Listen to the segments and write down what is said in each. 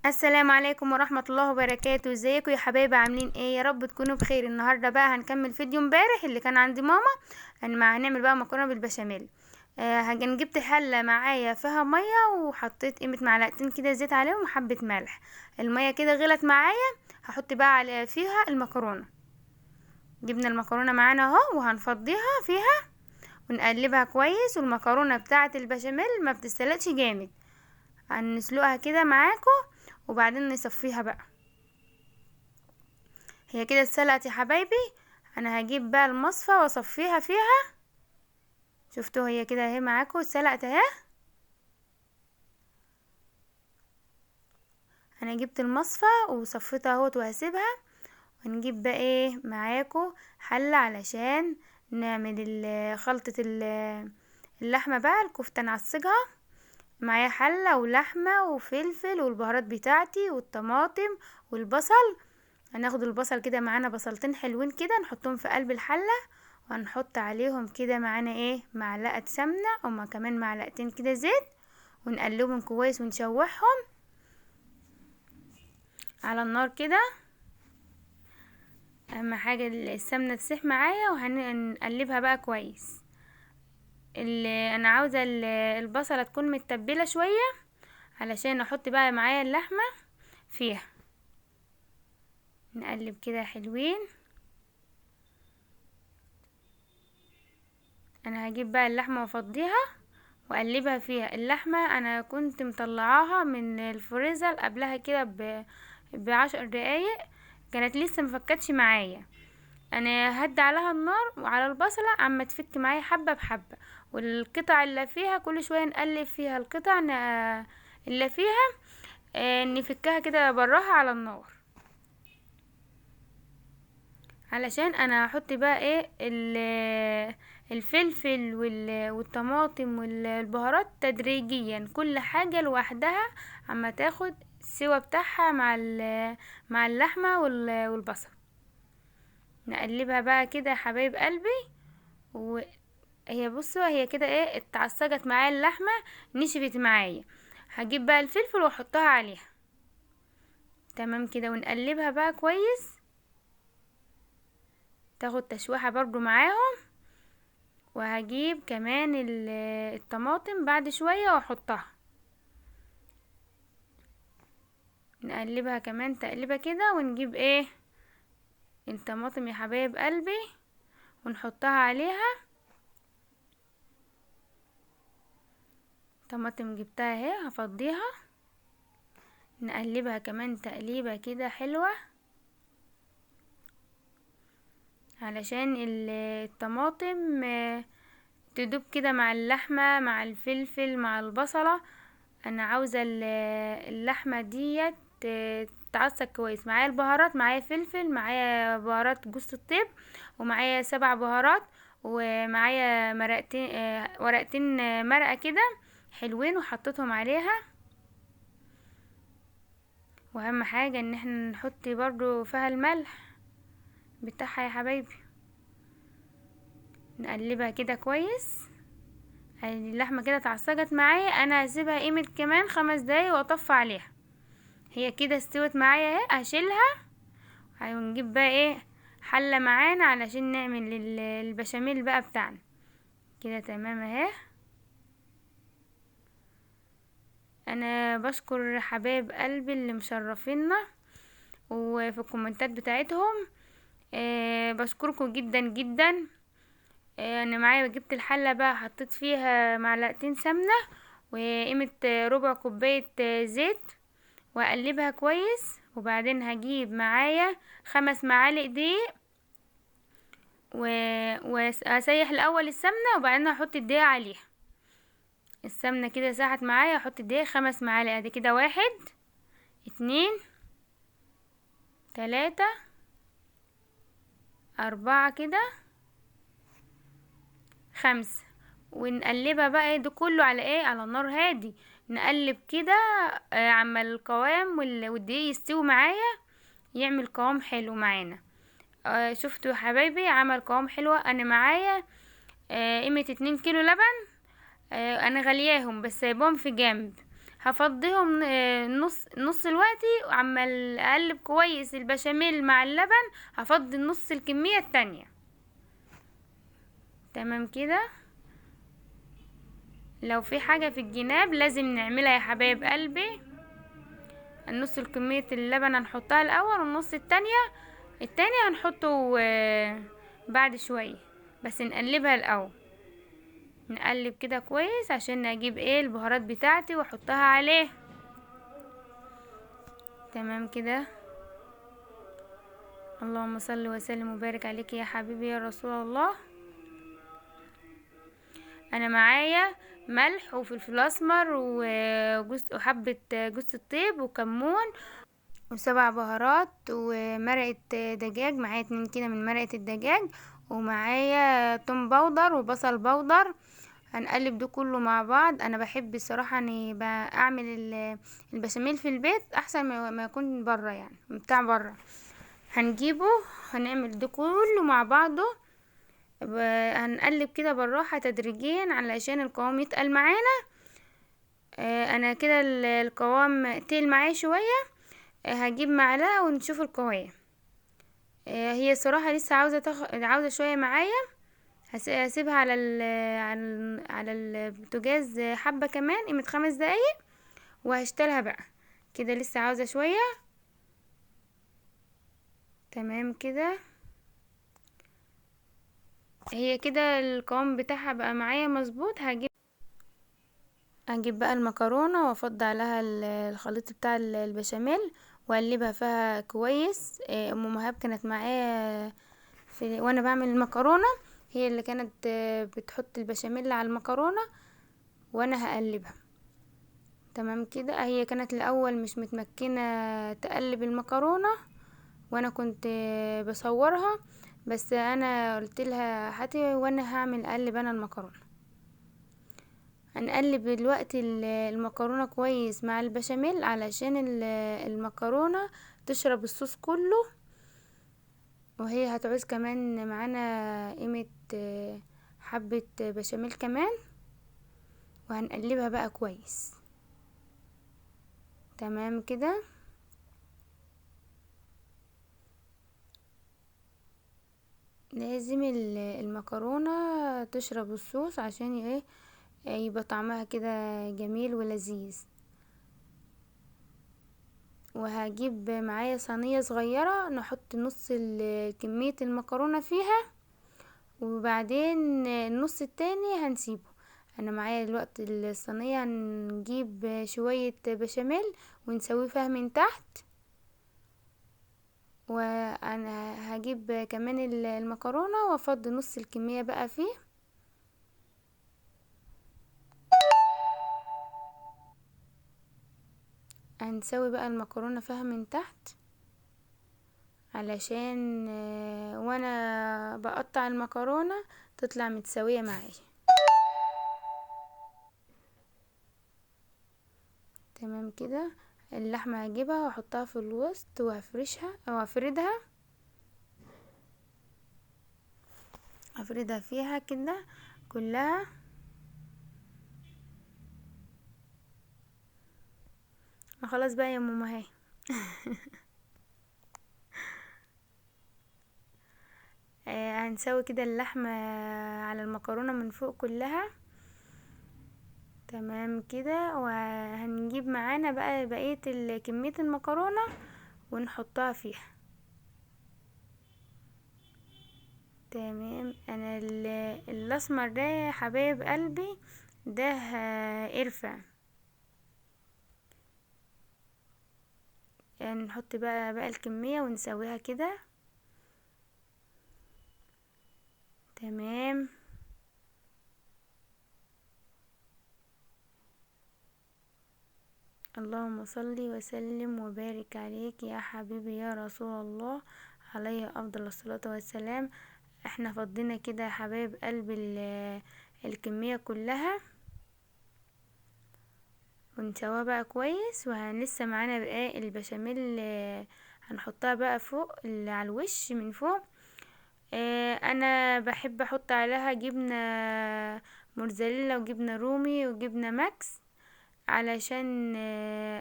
السلام عليكم ورحمة الله وبركاته. ازيكم يا حبايبي؟ عاملين ايه؟ يا رب تكونوا بخير. النهارده بقى هنكمل فيديو امبارح اللي كان عند ماما. هنعمل بقى مكرونه بالبشاميل. جبت حله معايا فيها مية وحطيت قيمة معلقتين كده زيت عليهم وحبه ملح. المية كده غلت معايا، هحط بقى على فيها المكرونه. جبنا المكرونه معانا اهو وهنفضيها فيها ونقلبها كويس. والمكرونه بتاعه البشاميل ما بتستلقش جامد، هنسلقها كده معاكم وبعدين نصفيها بقى. هي كده اتسلقت يا حبايبي. انا هجيب بقى المصفى واصفيها فيها. شفتوا هي كده اهي معاكم اتسلقت اهي. انا جبت المصفى وصفيتها اهوت وهسيبها. ونجيب بقى ايه معاكم حله علشان نعمل خلطه اللحمة بقى، الكفتة نعصجها. معايا حله ولحمه وفلفل والبهارات بتاعتي والطماطم والبصل. هناخد البصل كده معانا، بصلتين حلوين كده نحطهم في قلب الحلة، وهنحط عليهم كده معانا ايه معلقه سمنه او كمان معلقتين كده زيت، ونقلبهم كويس ونشوحهم على النار كده. اهم حاجة السمنة تسيح معايا، وهنقلبها بقى كويس. انا عاوزه البصله تكون متبله شوية علشان احط بقى معايا اللحمة فيها. نقلب كده حلوين. انا هجيب بقى اللحمة وافضيها واقلبها فيها. اللحمة انا كنت مطلعاها من الفريزر قبلها كده ب10 دقايق، كانت لسه مفكتش معايا. انا هدي عليها النار وعلى البصله عما تفك معايا حبه بحبه، والقطع اللي فيها كل شوية نقلب فيها القطع اللي فيها، نفكها كده براها على النار، علشان انا هحط بقى ايه الفلفل والطماطم والبهارات تدريجيا، كل حاجة لوحدها عما تاخد السوا بتاعها مع اللحمة والبصل. نقلبها بقى كده يا حبايب قلبي. وهي بصوا هي كده ايه اتعصجت معايا اللحمة، نشفت معايا. هجيب بقى الفلفل واحطها عليها تمام كده، ونقلبها بقى كويس تاخد تشويحه برضو معاهم. وهجيب كمان الطماطم بعد شوية واحطها، نقلبها كمان تقليبه كده. ونجيب ايه الطماطم يا حبايب قلبي ونحطها عليها. طماطم جبتها اهي هفضيها، نقلبها كمان تقليبه كده حلوة علشان الطماطم تدوب كده مع اللحمة مع الفلفل مع البصله. انا عاوزه اللحمة ديت تتعصج كويس. معايا البهارات، معايا فلفل، معايا بهارات جوز الطيب، ومعايا 7 بهارات، ومعايا مرقتين، ورقتين مرقه كده حلوين وحطيتهم عليها. واهم حاجة ان احنا نحط برضو فيها الملح بتاعها يا حبايبي. نقلبها كده كويس. اللحمة كده اتعصجت معايا، انا هسيبها قيمة كمان 5 دقايق واطفي عليها. هي كده استوت معايا اهي، هشيلها. ونجيب بقى ايه حله معانا علشان نعمل البشاميل بقى بتاعنا كده تمام اهي. انا بشكر حبايب قلبي اللي مشرفينا وفي الكومنتات بتاعتهم، بشكركم جدا جدا. انا معايا جبت الحلة بقى، حطيت فيها معلقتين سمنه وقيمه ربع كوباية زيت، واقلبها كويس. وبعدين هجيب معايا 5 معالق دقيق واسيح الاول السمنة وبعدين هحط الدقيق عليها. السمنة كده ساحت معايا، احط الدقيق 5 معالق ادي كده، 1 2 3 4 كده 5. ونقلبها بقى ده كله على ايه، على النار هادي. نقلب كده عما القوام والدقيق يستوي معايا، يعمل قوام حلو معانا. شفتوا يا حبايبي عمل قوام حلوة. انا معايا قيمة 2 كيلو لبن، انا غلياهم بس سايبهم في جنب. هفضيهم نص الوقت، وعمال اقلب كويس البشاميل مع اللبن. هفضي نص الكمية التانية. تمام كده. لو في حاجة في الجناب لازم نعملها يا حبايب قلبي. النص الكمية اللبن هنحطها الاول، والنص التاني هنحطه بعد شوية، بس نقلبها الاول. نقلب كده كويس عشان نجيب ايه البهارات بتاعتي واحطها عليه. تمام كده. اللهم صل وسلم وبارك عليك يا حبيبي يا رسول الله. انا معايا ملح وفلفل اسمر وحبة جوز الطيب وكمون و7 بهارات ومرقة دجاج، معايا 2 كده من مرقة الدجاج، ومعايا توم powder وبصل powder. هنقلب ده كله مع بعض. انا بحب الصراحة اني بعمل البشاميل في البيت احسن ما يكون بره، يعني بتاع بره. هنجيبه هنعمل ده كله مع بعضه، هنقلب كده بالراحة تدريجيا علشان القوام يتقل معانا. انا كده القوام تقل معايا شوية. هجيب معلقة ونشوف القوام. هي الصراحة لسه عاوزة شوية معايا. هسيبها على البوتاجاز حبة كمان قيمة 5 دقايق وهشتلها بقى كده، لسه عاوزة شوية. تمام كده. هي كده القوام بتاعها بقى معايا مظبوط. هجيب بقى المكرونة وافضي عليها الخليط بتاع البشاميل واقلبها فيها كويس. ام مهاب كانت معايا وانا بعمل المكرونة، هي اللي كانت بتحط البشاميل على المكرونة وانا هقلبها. تمام كده. هي كانت الاول مش متمكنة تقلب المكرونة وانا كنت بصورها، بس انا قلت لها هاتي وانا هعمل اقلب انا المكرونة. هنقلب دلوقتي المكرونة كويس مع البشاميل علشان المكرونة تشرب الصوص كله، وهي هتعوز كمان معانا قيمة حبة بشاميل كمان، وهنقلبها بقى كويس. تمام كده. لازم المكرونة تشرب الصوص عشان يبقى طعمها كده جميل ولذيذ. وهجيب معايا صينية صغيرة نحط نص كمية المكرونة فيها، وبعدين النص التاني هنسيبه. انا معايا دلوقتي الصينية، هنجيب شوية بشاميل ونسويه فيها من تحت، وانا هجيب كمان المكرونة وافضي نص الكمية بقى فيه. هنسوي بقى المكرونة فيها من تحت علشان وانا بقطع المكرونة تطلع متساوية معايا. تمام كده. اللحمة هجيبها واحطها في الوسط وهفرشها او هفردها، هفردها فيها كده كلها. خلاص بقى يا ماما اهي. هنسوي كده اللحمة على المكرونة من فوق كلها. تمام كده. وهنجيب معانا بقى بقية كمية المكرونة ونحطها فيها. تمام. انا الاسمر ده يا حبايب قلبي ده قرفة. يعني نحط بقى الكمية ونسويها كده. تمام. اللهم صل وسلم وبارك عليك يا حبيبي يا رسول الله، عليه افضل الصلاة والسلام. احنا فضينا كده يا حبايب قلب الكمية كلها ونسويها بقى كويس. وهنلسه معانا بقى البشاميل، هنحطها بقى فوق على الوش من فوق. انا بحب احط عليها جبنة موتزاريلا وجبنة رومي وجبنة ماكس. علشان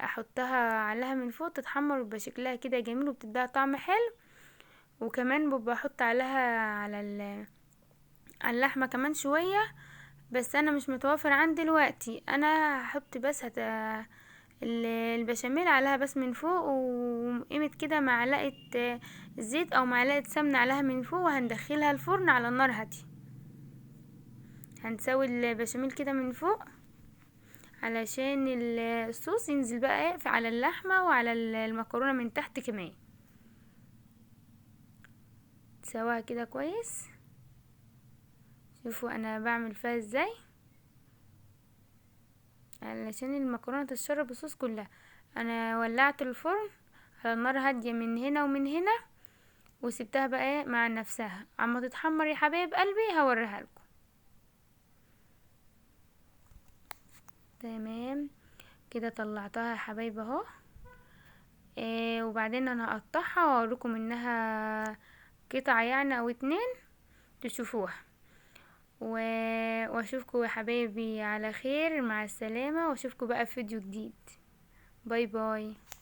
احطها عليها من فوق تتحمر ويبقى شكلها كده جميل وبتديها طعم حلو. وكمان ببقى احط عليها على اللحمة كمان شوية، بس انا مش متوفر عندي دلوقتي، انا هحط بس البشاميل عليها بس من فوق، وقيمة كده معلقة زيت او معلقة سمنة عليها من فوق، وهندخلها الفرن على النار هادية. هنسوي البشاميل كده من فوق علشان الصوص ينزل بقى على اللحمة وعلى المكرونة من تحت كمان. تسويها كده كويس. شوفوا انا بعمل فيها ازاي علشان المكرونة تتشرب الصوص كلها. انا ولعت الفرن على النار هادية من هنا ومن هنا، وسبتها بقى مع نفسها عما تتحمر يا حبايب قلبي، هوريها لكم. تمام كده طلعتها يا حبايب اهو. وبعدين انا هقطعها واوريكم انها قطعة يعني او 2 تشوفوها. واشوفكم يا حبايبي على خير، مع السلامة، واشوفكم بقى في فيديو جديد. bye bye.